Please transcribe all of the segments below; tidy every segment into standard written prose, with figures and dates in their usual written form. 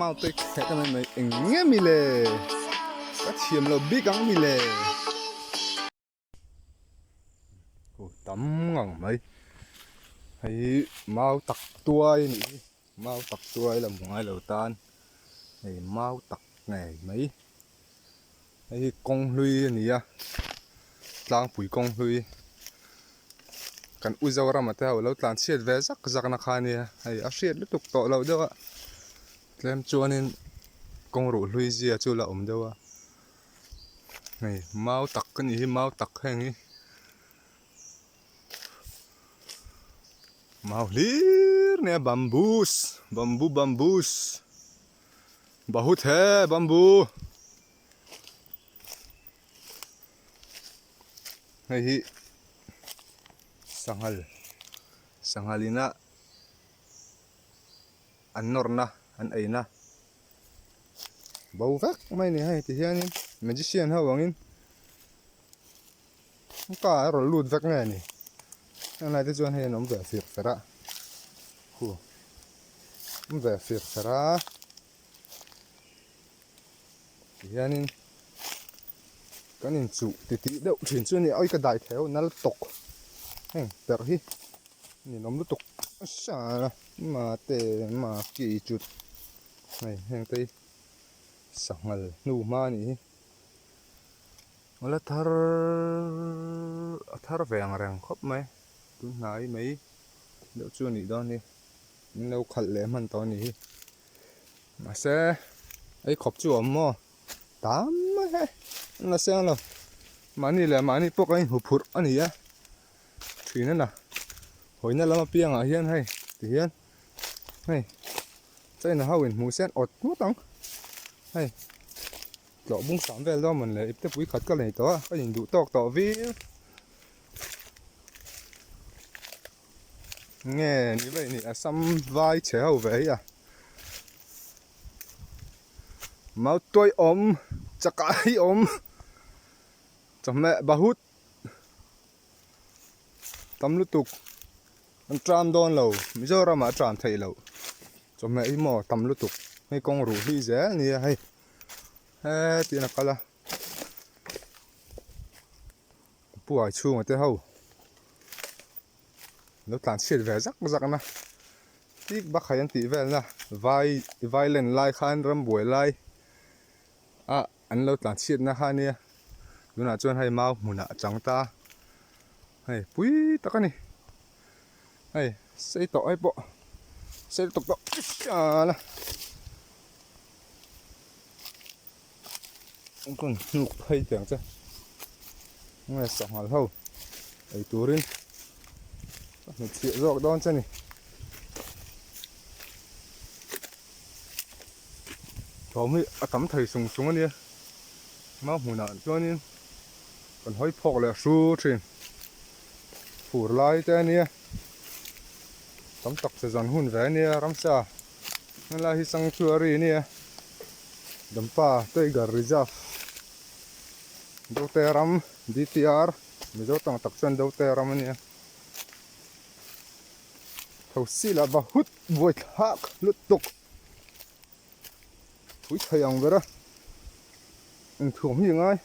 Mau te khet a mai mai eng nge mi le ka thiam lo bik ang mi le. Aw tam ngang mai hei hi mau tak tuai a nih hi mau tak tuai la hmu ngai lo tan hei mau tak ngei mai hei hi kawng hlui a ni a tlangpui kawng hlui kan u Zorama te ho lo tlan chhiat ve zak zak na kha a nia hei a hriat lutuk tawh loh deuh a tlem chuanin kawng ruh hlui zia chu la awm deuh a. Hei mau tak ka nih hi mau tak heng hi mau hlir nia bamboos bamboo bamboos bahut he bamboo hei hi sanghal sanghal ina an nawrna an eina. Bo vek mai ni hei tihianin magician ho angin ka a rawn lut vek nge ni heng lai te chuan hei an awm ve fir fer a khu awm ve fir fer a tihianin kan inchuh titih deuh thin chu a ni awi ka dai thei ho nal tawk heng perh hi ninawm lutuk a mate maki chut. Hei heng te hi sanghal hnu hma a nih hi a la thar a thar ve ang reng khawp mai tun hnai mai deuh chu a nih dawn hi min lo khalh leh hman tawh a nih hi mahse ei khawp chu a awm maw tam mai hei an la seng lo mahni leh mahni pawh kan inhmu phurh a ni a thin a na hawina lam apiangah hian hei tihian. Hei China ho in hmuh sen awt ngawt ang hei tlawh bung sam vel dawn mawn le ipte pui khat ka nei tawh a ka induh tawk tawh viau nge ni vei ni Assam vai chhe ho ve hi a mautuai awm chakai awm chawhmeh bahut tam lutuk. An tram dawn lo, Mizoramah a tram theih loh. Chawhmeh hi maw tam lutuk, hei kawng ruh hlui zel a nia hei. Hetiin a kal a, puai chhunga te ho lo tlan chhiat ve zak zak na. Tik bakhai an tih vel na, vai vai len lai khan rambuai lai a an lo tlan chhiat na kha a nia. Tunah chuan hei mau hmunah a chang ta. Hei pui tak a ni hei sei tawh ai pawh sei lutuk tawh ala an rawn hnuk phei tiang che nge sanghal ho ei turin ka hnutchhiah zawk dawn che ni. Thawm hi a tam thei sung sung a nia mau hmunah chuanin kan hawi phawk leh hru thin fur lai te a nia tam tak che zan hun ve a nia ramsa helai hi sanctuary a nia Dampa Tiger Reserve Dote ram D_T_R Mizo tang tak chuan Dote ram a nia Thosi lah va hut buai thlak lutuk pui thei ang ber a inthuam hi a ngai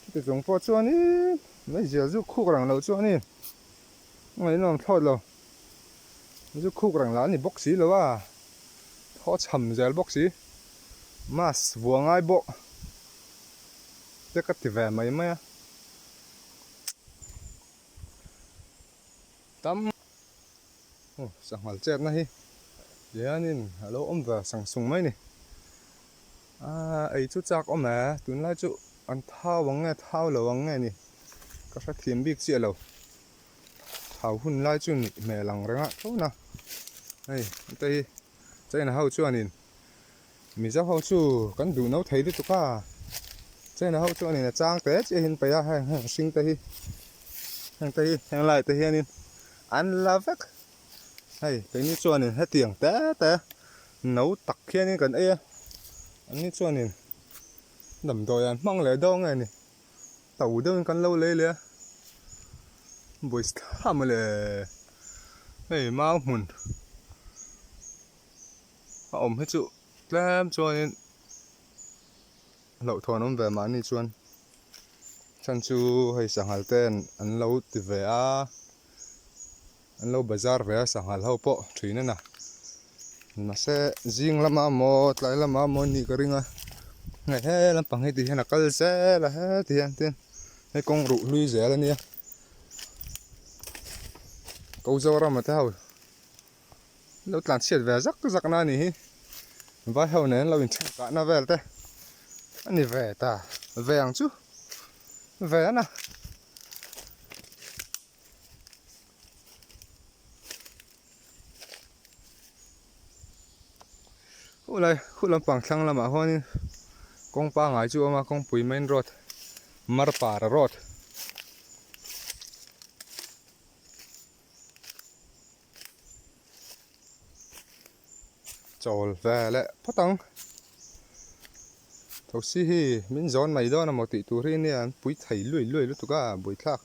chuti chung pawh chuanin meizial zu khuk reng loh chuanin a ngaihnawm thlawt lo zu khuk reng lah a ni bawk si lo a thaw cham zel bawk si mask vua ngai bawk te ka ti ve mai mai a. Tam aw sanghal chet na hi tihianin a lo awm ve sang sung mai ni aaa ei chu chak awm e tunlai chu an thau ang nge thau lo ang nge ni ka hrethiam bik chiah lo thau hun lai chu nih hmel ang reng ah tho na hei hete hi china ho chuanin Mizo ho chu kan duh no thei lutuk a, China ho chuanin a chang te chiah hi an paih a, heng heng hring te hi, heng te hi heng lai te hianin an la vek, hei keini chuanin hetiang te te no tak hianin kan ei a, anni chuanin damdawi an hmang leh dawn nge ni, to deuhin kan lo lei leh a, bawihthla mawle hei mau hmun. A awm hi chu Tlem chuanin hlauhthawn awm ve mahni chuan chhan chu hei sanghal te an lo ti ve a an lo bazar ve a sanghal ho pawh thin a na mahse zing lama maw tlai lama maw anih ka ring a hei he lampang hi ti hian a kal zel a heti hian tin hei kawng ruh hlui zel a nia ko Zorama te ho. Lo tlan chhiat ve zak zak na a nih hi vai ho nen lo inthen kah na vel te a ni ve ta ve ang chu ve a na. Khulai khu lampang thlang lamah huanin kawng pangngai chu a awm a kawngpui main road Marpara road. Chawl ve leh phawt ang. Thosi hi min zawn mai dawn amaw tih tur hi nia an pui thei luai luai lutuk a buaithlak.